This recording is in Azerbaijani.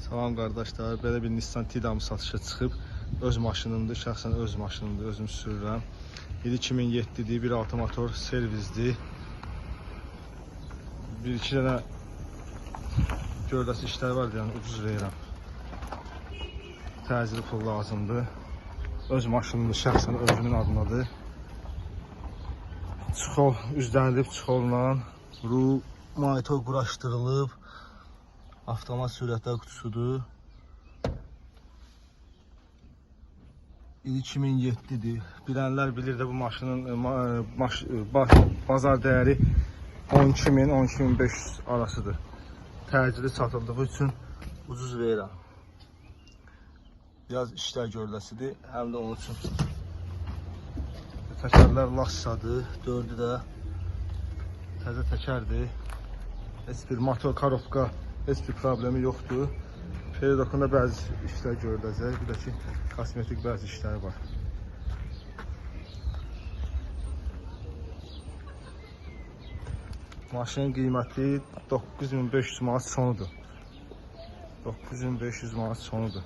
Salam qardaşlar, belə bir Nissan Tiida satışa çıxıb. Öz maşınımdır, şəxsən öz maşınımdır, özüm sürürəm. İli 2007-dir, 1.6 motor servisdir. Bir-iki dənə görüləsi işlər var, yəni ucuz verirəm. Təcili pul lazımdır. Öz maşınımdır, şəxsən özümün adınadır. Çıxol üzlənilib çıxolla, ru monitor quraşdırılıb. Avtomat sürətlər qutusudur. İl 2007-dir. Bilənlər bilir də bu maşının bazar dəyəri 12.000, 12.500 arasıdır. Təcili satıldığı üçün ucuz verirəm. Biraz işlər görüləsidir, həm də onun üçün. Təkərlər Lassadır, dördü də təzə təkərdir. Heç bir motor, karopka, heç bir problemi yoxdur. Peridokunda bəzi işlər görüləcək, bir də ki, kosmetik bəzi işləri var. Maşının qiyməti 9500 manat sonudur. 9500 manat sonudur.